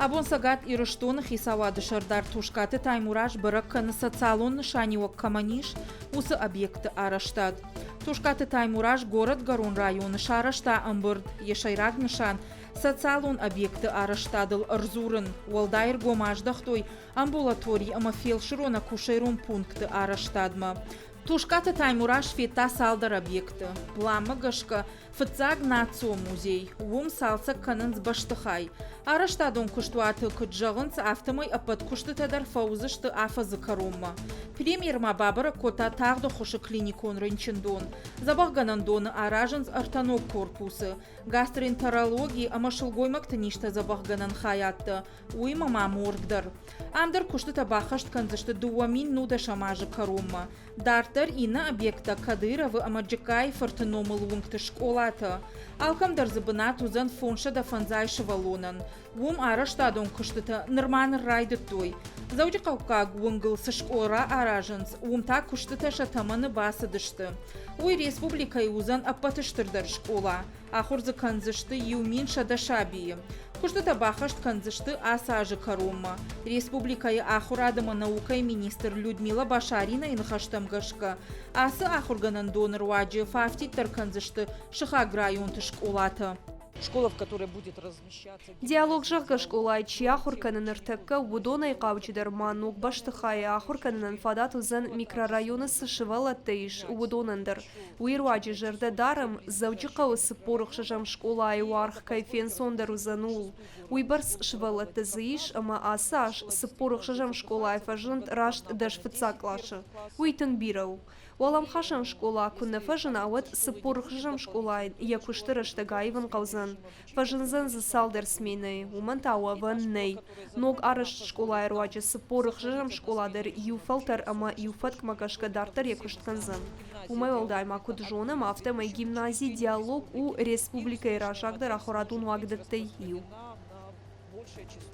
Абон Цӕгат Ирыстоны хицауады сӕрдар Тускъаты Таймураз бӕрӕг кӕны социалон нысаниуӕг кӕмӕн ис, уыцы объектты арӕзтад. Тускъаты Таймураз горӕтгӕрон районы сарӕзта ӕмбырд. Йӕ сӕйраг нысан – социалон объектты арӕзтадыл ӕрдзурын. Уӕлдай ӕргом аздӕхтой амбулатори ӕмӕ фелсырон-акушерон пункты арӕзтадмӕ. Тускъаты Таймураз федта цалдӕр объекты. Пъланмӕ гӕсгӕ, Фыццаг национ музей. Уым цалцӕг кӕнынц бӕстыхай. Арӕзтадон куыстуаты куыд зӕгъынц, афтӕмӕй ӕппӕт куыстытӕ дӕр фӕуыдзысты афӕдзы кӕронмӕ. Премьер ма бабӕрӕг кодта тагъд ӕххуысы клиникон рынчындон. Дзӕбӕхгӕнӕндоны аразынц ӕртӕ ног корпусы, гастроэнтерологи ӕмӕ сылгоймӕгты низтӕ дзӕбӕхгӕнӕн хайадтӕ, уыимӕ ма морг дӕр. Ам дӕр куыстытӕ баххӕст кӕндзысты 2010 азы кӕронмӕ. Дарддӕр иннӕ объекттӕ Кадыровы ӕмӕ Джыккайы фырты номыл уынгты скъолатӕ. Алкӕм дӕр дзы бынат уыдзӕн 550 сывӕллонӕн. Уым арӕзтадон куыстытӕ нырма ныр райдыдтой. Дзӕуджыхъӕуккаг уынгыл цы скъола аразынц, уым та куыстытӕ сӕ тӕмӕны бацыдысты. Уый республикӕйы уыдзӕн ӕппӕты стырдӕр скъола. Ахуыр дзы кӕндзысты 1100 сабийы. Куыстытӕ баххӕст кӕндзысты ацы азы кӕронмӕ. Республикӕйы ахуырад ӕмӕ наукӕйы министр Людмила Башаринайы ныхӕстӕм гӕсгӕ, ацы ахуыргӕнӕндоны руаджы фӕафтиддӕр кӕндзысты сыхаг районты скъолатӕ. Школа, в которой будет размещаться. Диалог, зӕгъгӕ, скъолайы чи ахуыр кӕны ныртӕккӕ, уыдонӕй хъауджыдӕр ма ног бӕстыхайы ахуыр кӕнынӕн фадат уыдзӕн микрорайоны цы сывӕллӕттӕ ис, уыдонӕн дӕр. Уый руаджы зӕрдӕ дарӕм, Дзӕуджыхъӕуы 46-ӕм скъолайы уаргъ кӕй фенцондӕр уыдзӕн, ууыл. Уыйбӕрц сывӕллӕттӕ дзы ис, ӕмӕ ацы аз 46-ӕм скъолайы фӕзынд раст дӕс фыццаг къласы. Уый тынг бирӕ у. Уӕлӕмхасӕн скъола куы нӕ фӕзына, уӕд 46-ӕм скъолайӕн йӕ куысты рӕстӕг аивын хъӕудзӕн. Фӕзындзӕн дзы цалдӕр сменӕйы, уымӕн та уӕвӕн нӕй. Ног арӕзт скъолайы руаджы 46-ӕм скъола дӕр иу фӕлтӕр ӕмӕ иу фӕткмӕ гӕсгӕ дарддӕр йӕ куыст кӕндзӕн. Уымӕй уӕлдай ма куыд зонӕм, афтӕмӕй гимнази «Диалог» у республикӕйы раззагдӕр ахуырадон уагдӕттӕй иу.